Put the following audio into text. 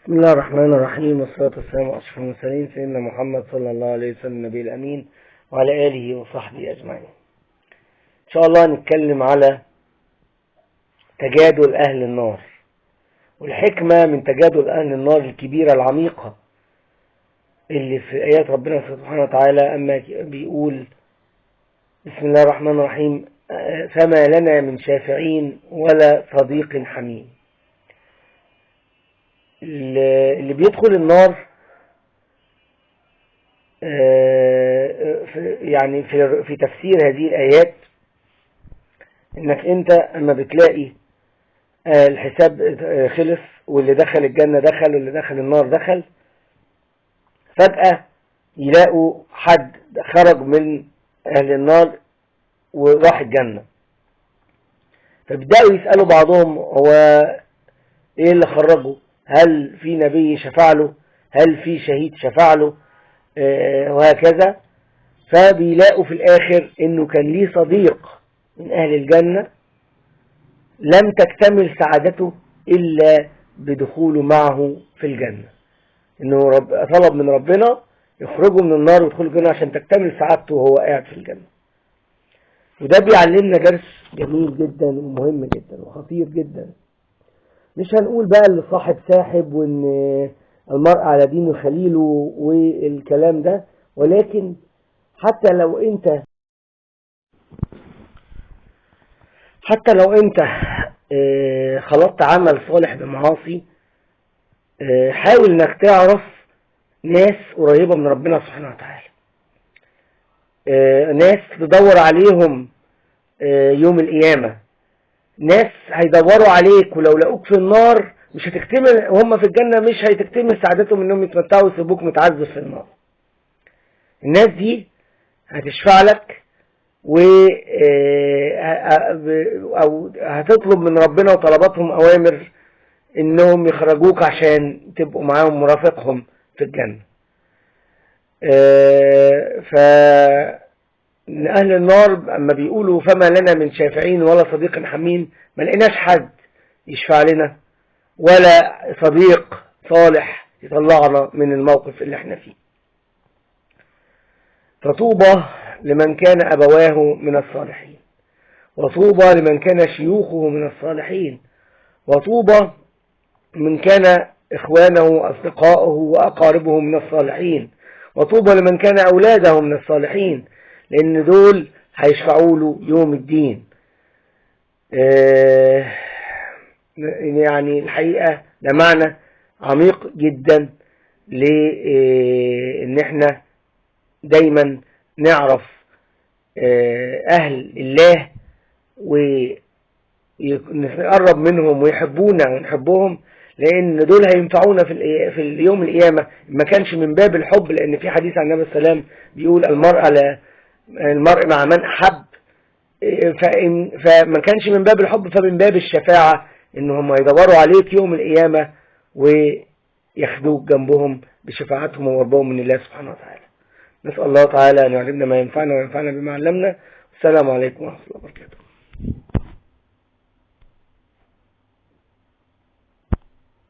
بسم الله الرحمن الرحيم، والصلاة والسلام على أشرف المرسلين سيدنا محمد صلى الله عليه وسلم النبي الأمين وعلى آله وصحبه أجمعين. إن شاء الله نتكلم على تجادل أهل النار والحكمة من تجادل أهل النار الكبيرة العميقة اللي في آيات ربنا سبحانه وتعالى. أما بيقول بسم الله الرحمن الرحيم: فما لنا من شافعين ولا صديق حميم. اللي بيدخل النار يعني في تفسير هذه الآيات انك انت اما بتلاقي الحساب خلص واللي دخل الجنة دخل واللي دخل النار دخل، فجأة يلاقوا حد خرج من اهل النار وراح الجنة، فبدأوا يسألوا بعضهم هو ايه اللي خرجه؟ هل في نبي شفع له؟ هل في شهيد شفع له؟ وهكذا. فبيلاقوا في الآخر انه كان ليه صديق من أهل الجنة لم تكتمل سعادته إلا بدخوله معه في الجنة، انه طلب من ربنا يخرجه من النار ويدخله الجنة عشان تكتمل سعادته وهو قاعد في الجنة. وده بيعلمنا درس جميل جدا ومهم جدا وخطير جدا. مش هنقول بقى اللي صاحب ساحب وان المرء على دين خليله والكلام ده، ولكن حتى لو انت خلطت عمل صالح بمعاصي، حاول انك تعرف ناس قريبة من ربنا سبحانه وتعالى، ناس تدور عليهم يوم القيامة، ناس هيدوروا عليك، ولو لقوك في النار مش هتكتمل، وهم في الجنة مش هتكتمل سعادتهم انهم يتمتعوا ويسيبوك متعذب في النار. الناس دي هتشفع لك و او هتطلب من ربنا وطلباتهم اوامر انهم يخرجوك عشان تبقوا معاهم مرافقهم في الجنة. ف أهل النار أما بيقولوا فما لنا من شافعين ولا صديق حميم، ما لقيناش حد يشفع لنا ولا صديق صالح يطلعنا من الموقف اللي احنا فيه. فطوبى لمن كان أبواه من الصالحين، وطوبى لمن كان شيوخه من الصالحين، وطوبى من كان إخوانه وأصدقائه وأقاربه من الصالحين، وطوبى لمن كان أولاده من الصالحين، لأن دول هيشفعوا له يوم الدين. يعني الحقيقة ده معنى عميق جدا، لأن احنا دايما نعرف أهل الله ونقرب منهم ويحبونا ونحبهم، لأن دول هينفعونا في اليوم القيامة. ما كانش من باب الحب، لأن في حديث عن النبي صلى الله عليه وسلم بيقول المرء مع من أحب، فما كانش من باب الحب فمن باب الشفاعة، إنهم هيدوروا عليك يوم القيامة وياخدوك جنبهم بشفاعتهم وقربهم من الله سبحانه وتعالى. نسأل الله تعالى أن يعلمنا ما ينفعنا وينفعنا بما علمنا. السلام عليكم ورحمة الله وبركاته.